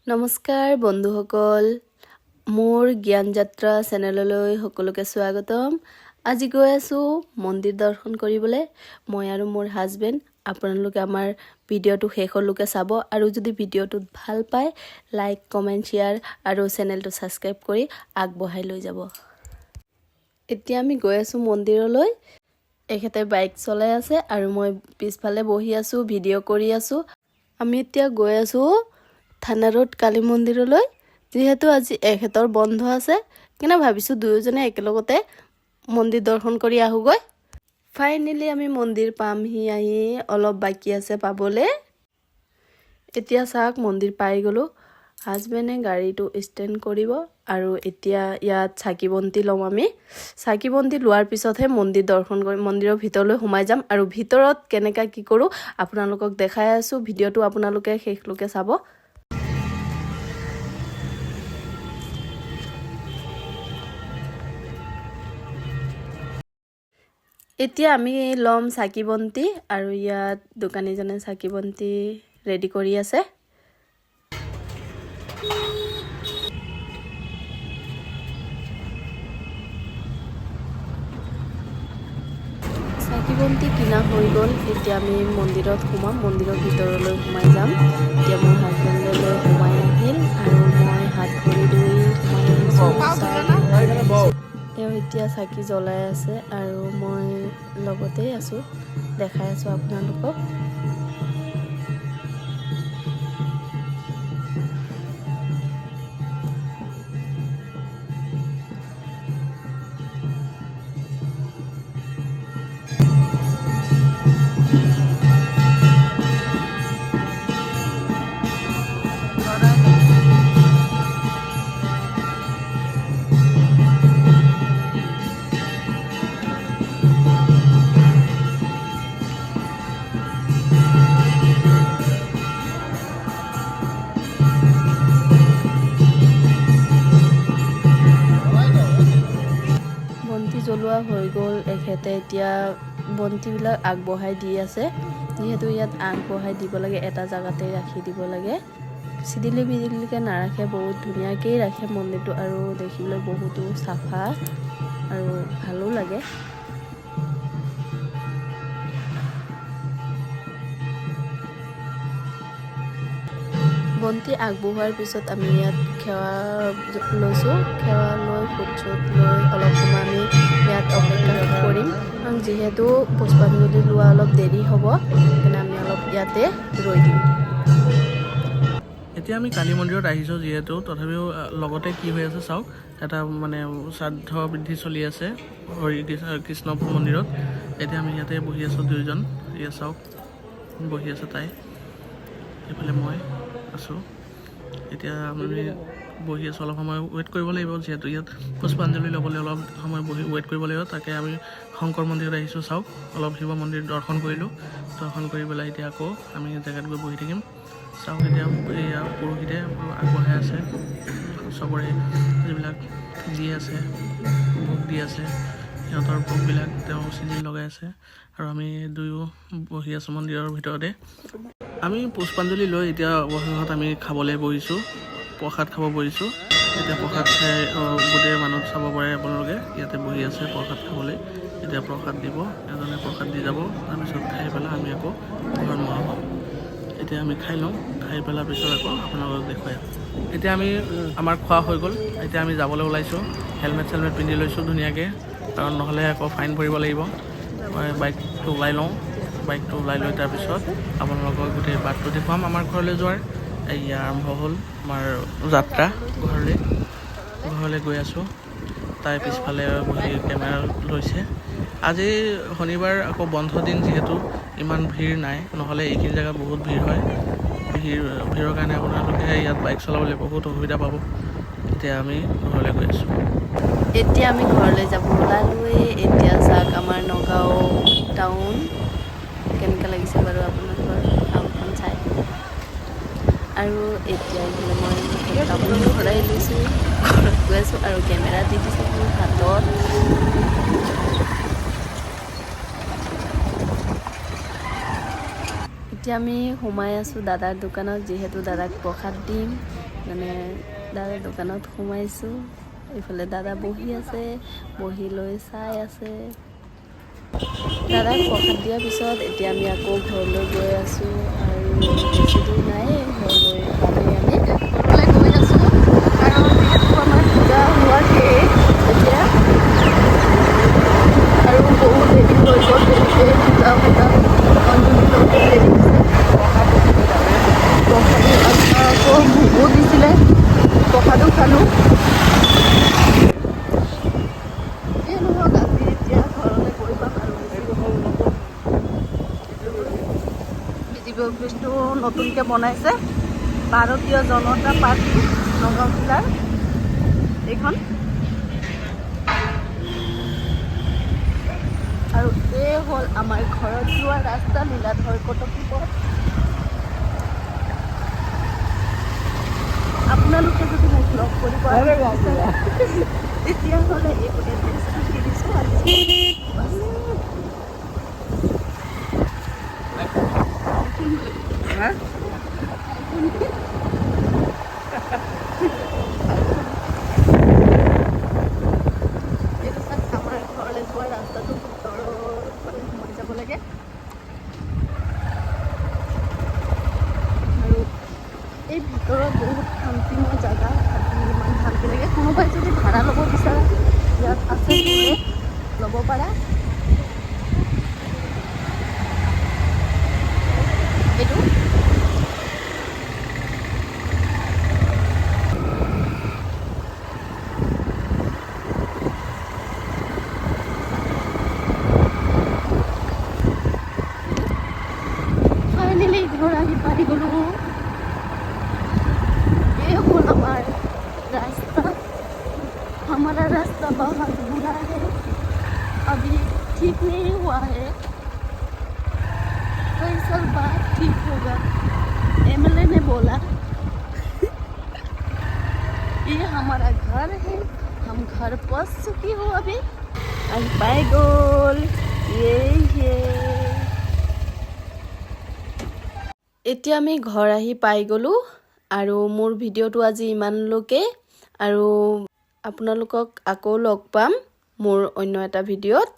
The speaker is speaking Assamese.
নমস্কাৰ বন্ধুসকল, মোৰ জ্ঞান যাত্ৰা চেনেললৈ সকলোকে স্বাগতম। আজি গৈ আছোঁ মন্দিৰ দৰ্শন কৰিবলৈ, মই আৰু মোৰ হাজবেণ্ড। আপোনালোকে আমাৰ ভিডিঅ'টো শেষলৈকে চাব আৰু যদি ভিডিঅ'টোত ভাল পায়, লাইক, কমেণ্ট, শ্বেয়াৰ আৰু চেনেলটো ছাবস্ক্ৰাইব কৰি আগবঢ়াই লৈ যাব। এতিয়া আমি গৈ আছোঁ মন্দিৰলৈ। এখেতে বাইক চলাই আছে আৰু মই পিছফালে বহি আছোঁ, ভিডিঅ' কৰি আছোঁ। আমি এতিয়া গৈ আছোঁ থানা ৰোড কালী মন্দিৰলৈ। যিহেতু আজি এখেতৰ বন্ধ আছে, সেইকাৰণে ভাবিছোঁ দুয়োজনে একেলগতে মন্দিৰ দৰ্শন কৰি আহোঁগৈ। ফাইনেলি আমি মন্দিৰ পামহি আহি, অলপ বাকী আছে পাবলৈ। এতিয়া চাওক, মন্দিৰ পাই গ'লোঁ। হাজবেণ্ডে গাড়ীটো ষ্টেণ্ড কৰিব আৰু এতিয়া ইয়াত চাকি বন্তি ল'ম আমি। চাকি বন্তি লোৱাৰ পিছতহে মন্দিৰ দৰ্শন কৰিম, মন্দিৰৰ ভিতৰলৈ সোমাই যাম আৰু ভিতৰত কেনেকুৱা কি কৰোঁ আপোনালোকক দেখাই আছোঁ। ভিডিঅ'টো আপোনালোকে শেষলৈকে চাব। এতিয়া আমি ল'ম চাকি বন্তি আৰু ইয়াত দোকানীজনে চাকি বন্তি ৰেডি কৰি আছে। চাকি বন্তি কিনা হৈ গ'ল। এতিয়া আমি মন্দিৰত সোমাম, মন্দিৰৰ ভিতৰলৈ সোমাই যাম। এতিয়া মোৰ হাজবেণ্ডলৈ সোমাই আহিল আৰু মই হাত ভৰি ধুই সোমাই আহিছোঁ। তেওঁ এতিয়া চাকি জ্বলাই আছে আৰু মই লগতেই আছোঁ, দেখাই আছোঁ আপোনালোকক। বন্তি জ্বলোৱা হৈ গ'ল। এখেতে এতিয়া বন্তিবিলাক আগবঢ়াই দি আছে। যিহেতু ইয়াত আগবঢ়াই দিব লাগে, এটা জেগাতে ৰাখি দিব লাগে, চিদিলি বিদিলিকৈ নাৰাখে, বহুত ধুনীয়াকৈয়ে ৰাখে মন্দিৰটো আৰু দেখিবলৈ বহুতো চাফা আৰু ভালো লাগে। বন্তি আগবঢ়োৱাৰ পিছত আমি ইয়াত সেৱা লৈছোঁ। সেৱা লৈ, ফুট চুট লৈ অলপ সময় আমি ইয়াত অপেক্ষা কৰিম, কাৰণ যিহেতু পুষ্পাঞ্জলি লোৱা অলপ দেৰি হ'ব, সেইকাৰণে আমি অলপ ইয়াতে ৰৈ দিম। এতিয়া আমি কালী মন্দিৰত আহিছোঁ যিহেতু, তথাপিও লগতে কি হৈ আছে চাওক। এটা মানে শ্ৰাদ্ধ বৃদ্ধি চলি আছে হৰি কৃষ্ণ মন্দিৰত। এতিয়া আমি ইয়াতে বহি আছোঁ দুয়োজন। এয়া চাওক, বহি আছে তাই, এইফালে মই আছোঁ। এতিয়া আমি বহি আছোঁ, অলপ সময় ৱেইট কৰিব লাগিব, যিহেতু ইয়াত পুষ্পাঞ্জলি ল'বলৈ অলপ সময় বহি ৱেইট কৰিব লাগিব। তাকে আমি শংকৰ মন্দিৰত আহিছোঁ। চাওক, অলপ শিৱ মন্দিৰ দৰ্শন কৰিলোঁ। দৰ্শন কৰি পেলাই এতিয়া আকৌ আমি জেগাত গৈ বহি থাকিম। চাওক, এতিয়া এয়া পুৰোহিতে আগবঢ়াই আছে, চবৰে যিবিলাক দি আছে, ভোগ দি আছে, সিহঁতৰ ভোগবিলাক তেওঁ চিজিল লগাই আছে আৰু আমি দুয়ো বহি আছোঁ মন্দিৰৰ ভিতৰতে। আমি পুষ্পাঞ্জলি লৈ এতিয়া অৱশেষত আমি খাবলৈ বহিছোঁ, প্ৰসাদ খাব বহিছোঁ। এতিয়া প্ৰসাদ খাই গোটেই মানুহ চাব পাৰে আপোনালোকে, ইয়াতে বহি আছে প্ৰসাদ খাবলৈ। এতিয়া প্ৰসাদ দিব, এজনে প্ৰসাদ দি যাব, তাৰপিছত খাই পেলাই আমি আকৌ ঘৰমুৱা হ'ম। এতিয়া আমি খাই লওঁ, খাই পেলাৰ পিছত আকৌ আপোনালোকক দেখুৱাই। এতিয়া আমি আমাৰ খোৱা হৈ গ'ল। এতিয়া আমি যাবলৈ ওলাইছোঁ। হেলমেট চেলমেট পিন্ধি লৈছোঁ ধুনীয়াকৈ, কাৰণ নহ'লে আকৌ ফাইন ভৰিব লাগিব। মই বাইকটো ওলাই লওঁ। বাইকটো ওলাই লৈ তাৰপিছত আপোনালোকক গোটেই বাটটো দেখুৱাম আমাৰ ঘৰলৈ যোৱাৰ। এয়া আৰম্ভ হ'ল আমাৰ যাত্ৰা ঘৰলৈ। ঘৰলৈ গৈ আছোঁ। তাই পিছফালে বহি কেমেৰা লৈছে। আজি শনিবাৰ, আকৌ বন্ধ দিন, যিহেতু ইমান ভিৰ নাই। নহ'লে এইখিনি জেগাত বহুত ভিৰ হয়। ভিৰৰ কাৰণে আপোনালোকে ইয়াত বাইক চলাবলৈ বহুত অসুবিধা পাব। এতিয়া আমি ঘৰলৈ গৈ আছোঁ। এতিয়া আমি ঘৰলৈ যাব ওলালোৱেই। এতিয়া চাওক, আমাৰ নগাঁও টাউন কেনেকুৱা লাগিছে বাৰু আপোনালোকৰ টাউনখন চাই? আৰু এতিয়া এইফালে মই মুখত কাপোৰ ভৰাই লৈছোঁ, ঘৰত গৈ আছোঁ আৰু কেমেৰা দি দিছে মোৰ হাতত। এতিয়া আমি সোমাই আছোঁ দাদাৰ দোকানত, যিহেতু দাদাক প্ৰসাদ দিম। মানে দাদা দোকানত সোমাইছোঁ। এইফালে দাদা বহি আছে, বহি লৈ চাই আছে। দাদাক প্ৰসাদ দিয়াৰ পিছত এতিয়া আমি আকৌ ঘৰলৈ গৈ আছোঁ আৰু বেছি দূৰ নাই, ঘৰ গৈ পামেই। আমি ঘৰলৈ গৈ আছোঁ, কাৰণ যিহেতু আমাৰ পূজা হোৱা শেষ এতিয়া আৰু বহুত দেৰি হৈ গ'ল। তেনেকৈ পূজা পূজা অঞ্জলি লওঁতে দেৰি হৈছে। প্ৰসাদো আকৌ ভোগো দিছিলে, প্ৰসাদো খালোঁ। যিয়ে নহওক, আজি এতিয়া ঘৰলৈ গৈ পাম আৰু বেছি। বিজেপি অফিচটো নতুনকৈ বনাইছে, ভাৰতীয় জনতা পাৰ্টি নগাঁও জিলাৰ এইখন। আৰু এই হ'ল আমাৰ ঘৰত যোৱা ৰাস্তা, লীলাধৰ কটকী পথ। আপোনালোকে যদি মোক লগ কৰিব বিচাৰে, তেতিয়াহ'লে এইটো এড্ৰেছটো দি দিছোঁ আৰু বাছ। হা। এইটো চাওক, আমাৰ ঘৰলৈ যোৱা ৰাস্তাটো ভিতৰত মানে সোমাই যাব লাগে। আৰু এই ভিতৰত বহুত শান্তিময় জাগা, থাকি ইমান শান্তি লাগে। কোনোবাই যদি ভাড়া ল'ব বিচাৰা, ইয়াত আছে, ল'ব পাৰা। এইটো ফাইনেলি ঘৰ আহি পাই গ'লো। এই হ'ল আমাৰ रास्ता। हमारा रास्ता बहुत बुरा है, अभी ठीक नहीं हुआ है, कई साल बाद ठीक होगा, एमएलए ने बोला। ये हमारा घर है, हम घर पहुंच चुकी हूँ अभी। আহি পাই গ'ল। ये এতিয়া আমি ঘৰ আহি পাই গ'লোঁ আৰু মোৰ ভিডিঅ'টো আজি ইমানলৈকে আৰু আপোনালোকক আকৌ লগ পাম মোৰ অন্য এটা ভিডিঅ'ত।